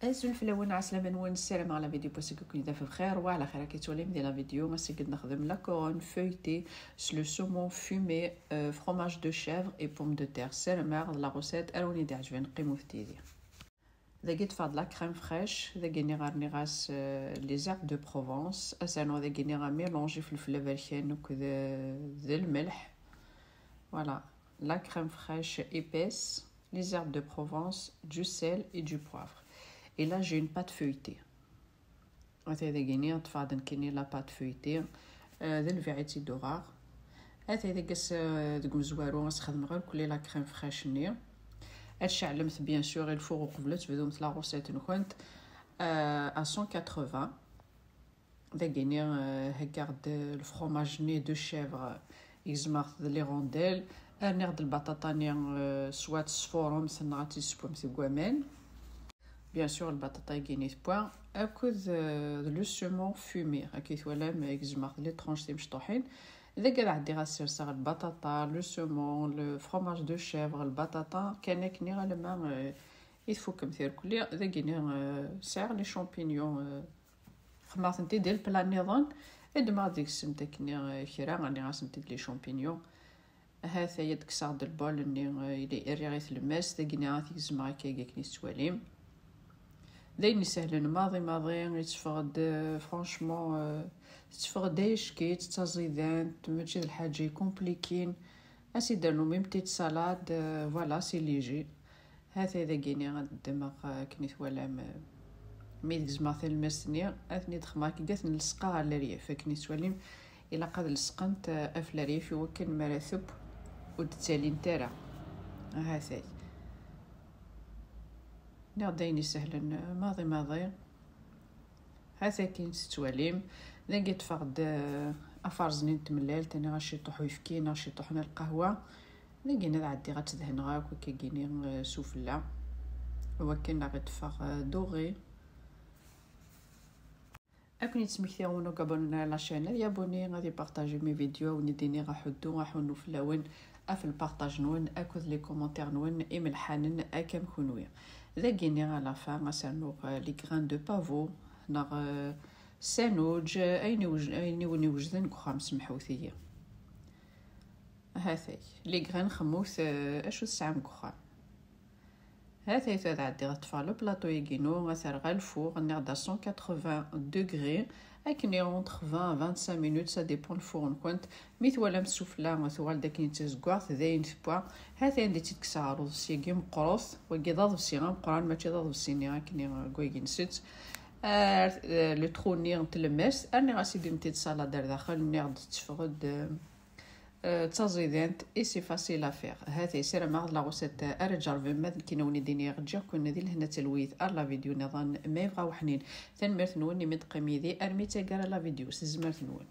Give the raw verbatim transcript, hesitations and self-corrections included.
Azul fell-awen, ɛeslama-nwen, ssarameɣ la vidéo n wass-agi ad ken-taf bxir wa ɛla xir. Ad k-twalim di la vidéo, ass-agi ad nexdem la couronne feuilletée s le saumon fumé, euh, fromage de chèvre et pomme de terre. Ssarameɣ d la recette ara wen-d-iɛejben, qqimet yid-i. Dagi ṭṭfeɣ-d la crème fraîche, dagi-nni rniɣ-as, euh, les herbes de Provence, asernu dagi-nni mélange ifelfel aberkan akked, euh, d lmelḥ. Voilà, la crème fraîche épaisse, les herbes de Provence, du sel et du poivre. Et là, j'ai une pâte feuilletée. Atay dagi-nni, ṭṭfeɣ-d nekkini la pâte feuilletée, euh, d lbiɛ i tt-id-uɣeɣ. Atay dagi, euh, deg umezwaru, ad s-xedmeɣ irkelli la crème fraîche-nni. Ad tceɛlemt, bien sûr, i lfuṛ uqbel ad tebdumt la recette-nkent, euh, à cent quatre-vingts. Dagi-nni, euh, heggaɣ-d lefromage-nni de chèvre, gezmeɣ-t d les rondelles. Rniɣ-d lbaṭaṭa-nni, euh, soit tesfuṛemt neɣ ad tt-tessewwemt deg waman. Bien sûr, lbaṭaṭa-agi-nni tewwa, akked, euh, le saumon fumé. Akka i twalam, euh, gezmeɣ-t d les tranches timecṭuḥin. Dagi ad ɛeddiɣ ad sserseɣ lbaṭaṭa, le saumon, le fromage de chèvre, lbaṭaṭa, kan akken alamma, euh, i tfukkemt irkelli. Dagi-nni, euh, sɛiɣ les champignons, euh, xedmeɣ-tent-id di lpla nniḍen, ad ddmeɣ deg-sent akken, eh, kra, rniɣ-asent-id les champignons. Ahat aya d-kkseɣ-d lbol-nni, eh, i rriɣ i tlemmast, dagi-nni ad t-gezmeɣ akka, akken i tettwalim. D ayen isehlen maḍi maḍi, yetteffeɣ-d, eh, franchement, eh, tetteffeɣ-d ayeck-itt, d taẓidant, mačči d lḥaǧa ikomplikin. Ad s-id-rnu même petite salade, eh, voilà, c'est léger. Hatay dagi-nni ad ddmeɣ, eh, akken i twalam, eh, mi d-gezmeɣ talemmast-nni, ad ten-id-xedmeɣ akka, ad ten-lesqeɣ ɣer leryaf, akken i tettwalim, ilaq ad lesqent, eh, ɣef leryaf i wakken mi ara teww ur d-ttalint ara. Hatay. Nniɣ-d ayen isehlen, eh, maḍi maḍi. Hataki tettwalim, dagi ṭṭfeɣ-d, eh, afarẓ-nni n tmellalt, aniɣ ciṭuḥ uyefki neɣ ciṭuḥ n lqahwa. Dagi ad ɛeddiɣ ad tt-dehneɣ akk akkagini, eh, sufella, wakken ad ɣ-iṭṭfeɣ, eh, doré. Ad ken-yettmekti win ur abonné la chaîne, ad yabonné, ad ipartaji mes vidéos, ad wen-d-iniɣ aḥuddu, aḥunnu fell-awen, ɣef lpartaj-nwen akked les commentaires-nwen imelḥanen akka am kunwi. Dagi-nni à la fin ad s-rnuɣ, eh, les graines de pavot neɣ, eh, sanuǧ, eh, ayen iwj-, ayen i wen-iwejden deg uxxam, semḥut-iyi. Hatay, les graines xemmut, eh, acu tesɛam deg uxxam. Hatay tura ad ɛeddiɣ ad ṭṭfeɣ le plateau-agi-inu, ad t-rreɣ ɣer lfuṛ, nniɣ-d à cent quatre-vingts degrés, akken entre vingt à vingt-cinq minutes, ça dépend lfuṛ-nkent. Mi twalam sufella tuɣal-d akken d tazeggaɣt, d ayen tewwa. Hatay anda i tt-id-kkseɣ ɣer uḍebsi-agi meqqret, wagi d aḍebsi ameqqran, mačči d aḍebsi-nni akken deg wagi nsett. Ah, le trou-nni n tlemmast, rniɣ-as-id une petite salade ar daxel, nniɣ-d tetteffeɣ-d, eh, d taẓidant, et c'est facile à faire. Hatay, ssarameɣ d la recette ara tjerrbem, ma d nekkini ad wen-d-iniɣ ǧǧiɣ-ken di lehna d talwit ar la vidéo nniḍen ma yebɣa weḥnin. Tanemmirt-nwen imi d-teqqim yid-i armi d taggara la vidéo, s tezmert-nwen.